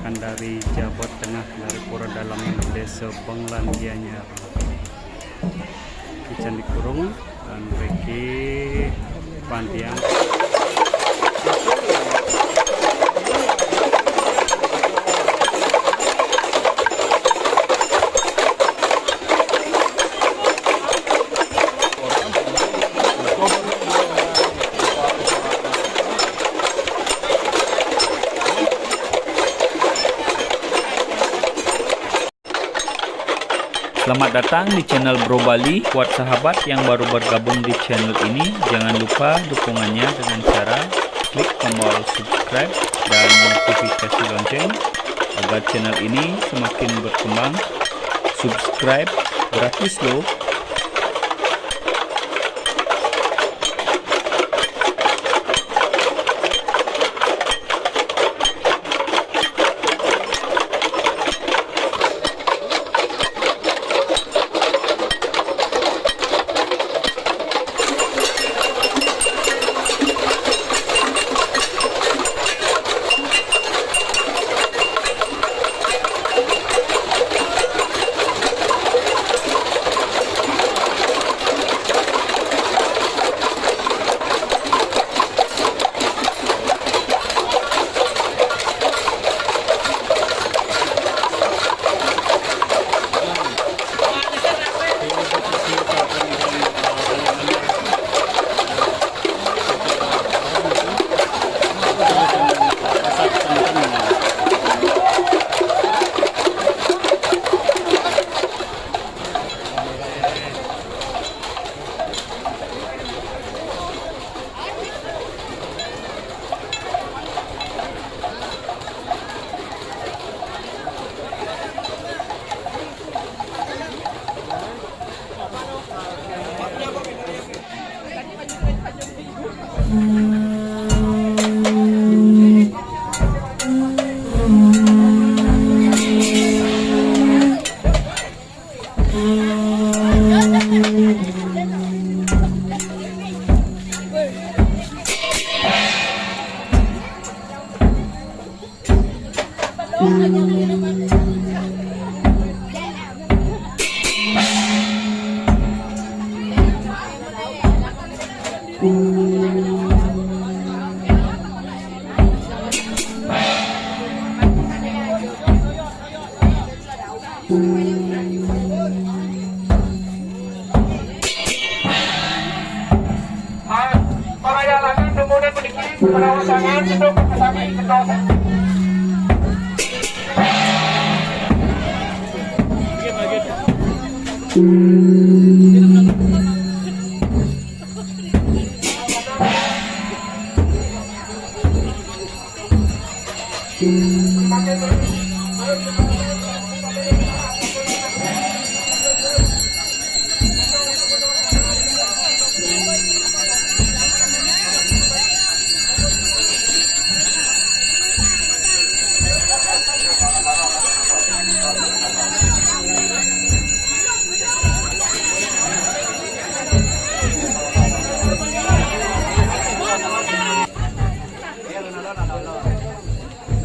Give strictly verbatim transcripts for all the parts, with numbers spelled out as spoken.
Dari Jabot Tengah, dari Pura Dalam, Desa Benglan Gianyar. Ican dikurung dan Ricky Pantiang. Selamat datang di channel Bro Bali. Buat sahabat yang baru bergabung di channel ini, jangan lupa dukungannya dengan cara klik tombol subscribe dan notifikasi lonceng agar channel ini semakin berkembang. Subscribe gratis loh.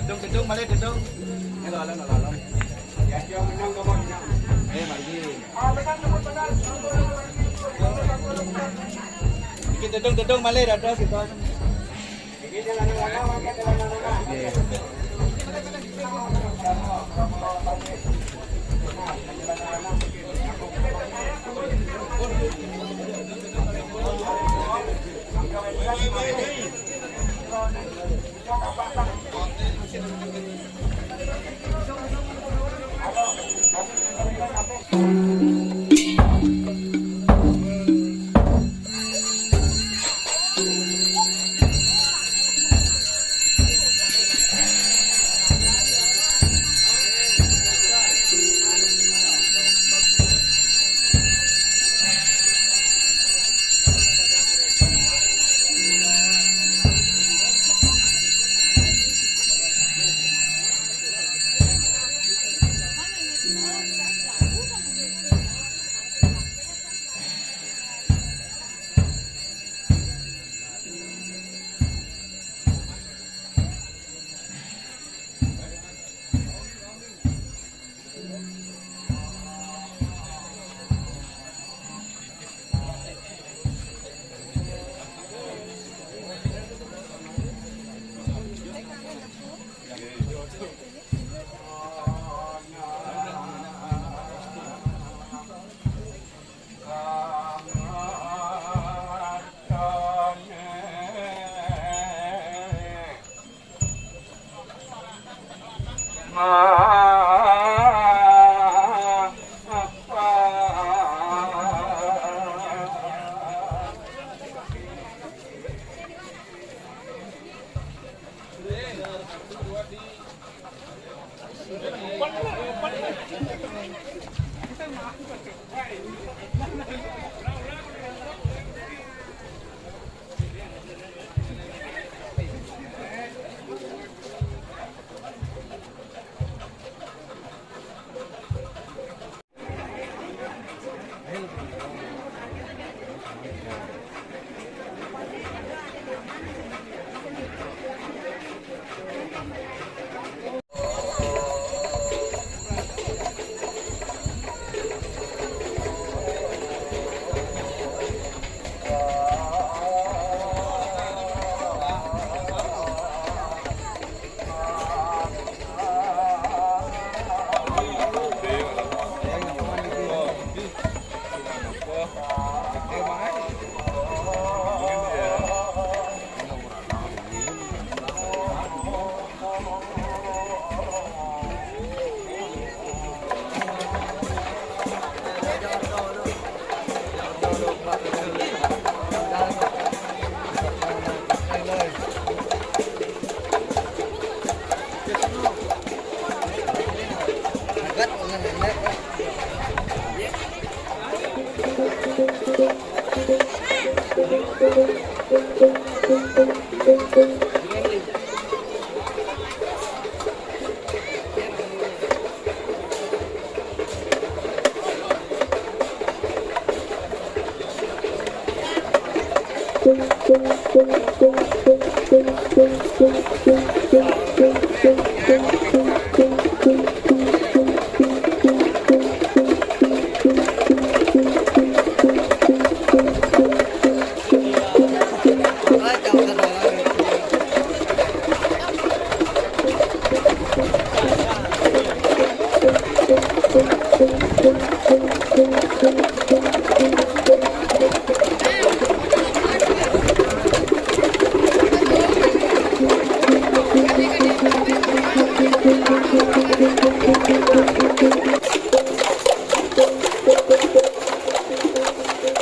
Dedung, dedung, malih dedung. Ini lho, lho, lho, lho. Eh, mari. Iki dedung, dedung, malih dados, gitu.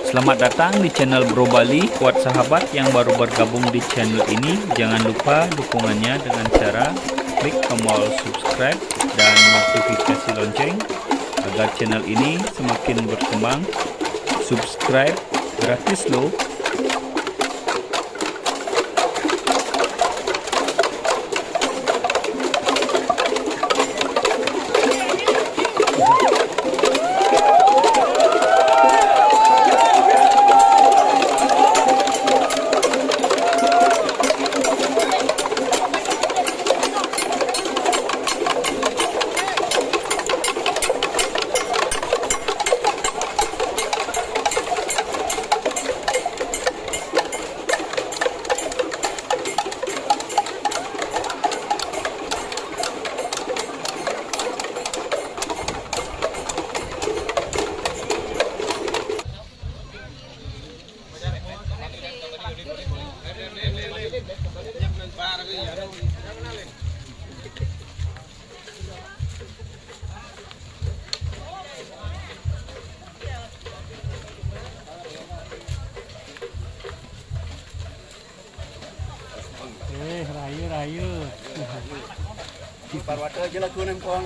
Selamat datang di channel Bro Bali. Buat sahabat yang baru bergabung di channel ini, jangan lupa dukungannya dengan cara klik tombol subscribe dan notifikasi lonceng agar channel ini semakin berkembang. Subscribe gratis loh. Eh, rahayu, rahayu. Parwata aja lagu nempong.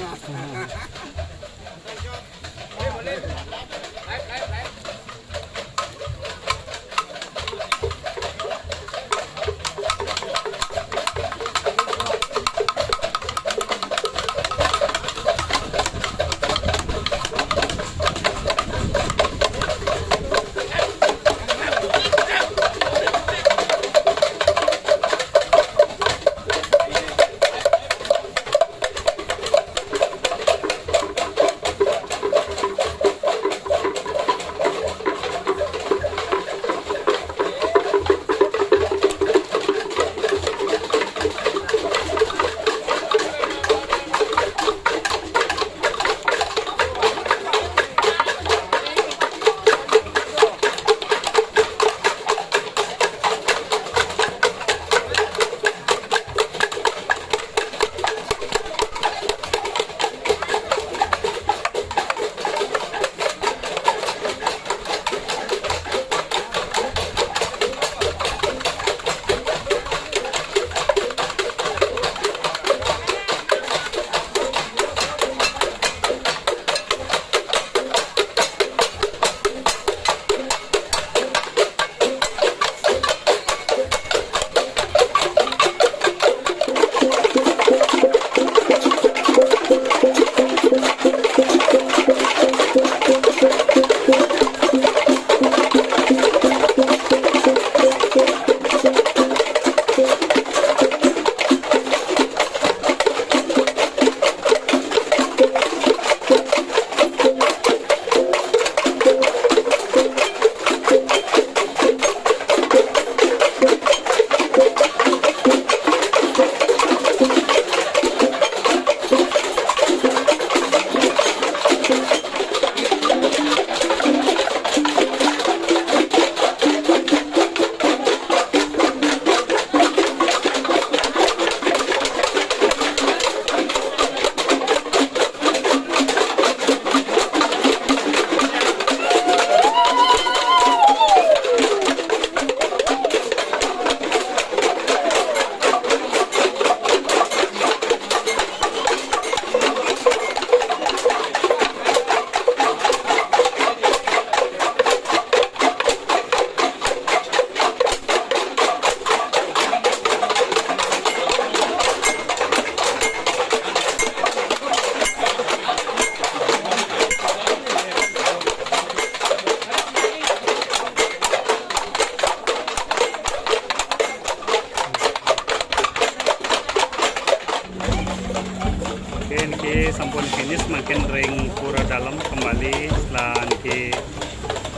Sampun finish mangkin ring Pura Dalem kembali, setelah niki,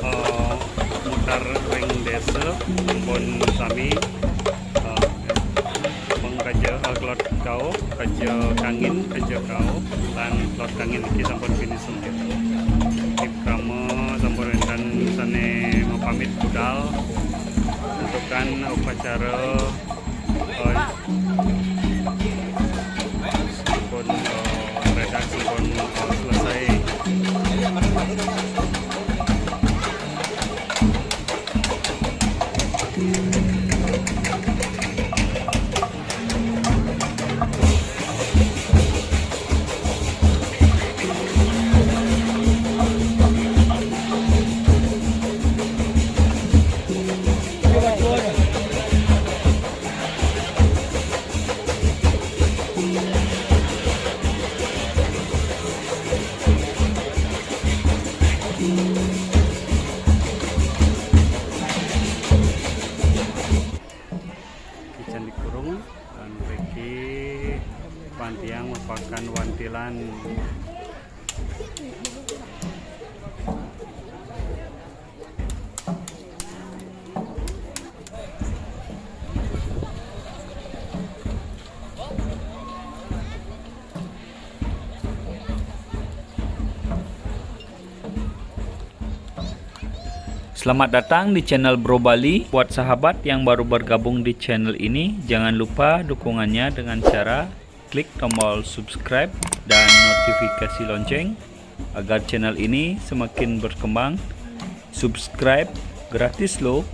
eh, mutar ring desa, sampun sami, eh, mengkaja, eh, kelod kau, kaja kangin, kaja kau, lan kelod kangin niki sampun finish mangkin. Ipkama sampun wénten sané mapamit budal, santukan upacara, eh, pun, eh, redaksi pun, eh, selesai. Ican dikurung, lan mriki pantiang mepakan wantilan. Selamat datang di channel Bro Bali. Buat sahabat yang baru bergabung di channel ini, jangan lupa dukungannya dengan cara klik tombol subscribe dan notifikasi lonceng agar channel ini semakin berkembang. Subscribe gratis loh.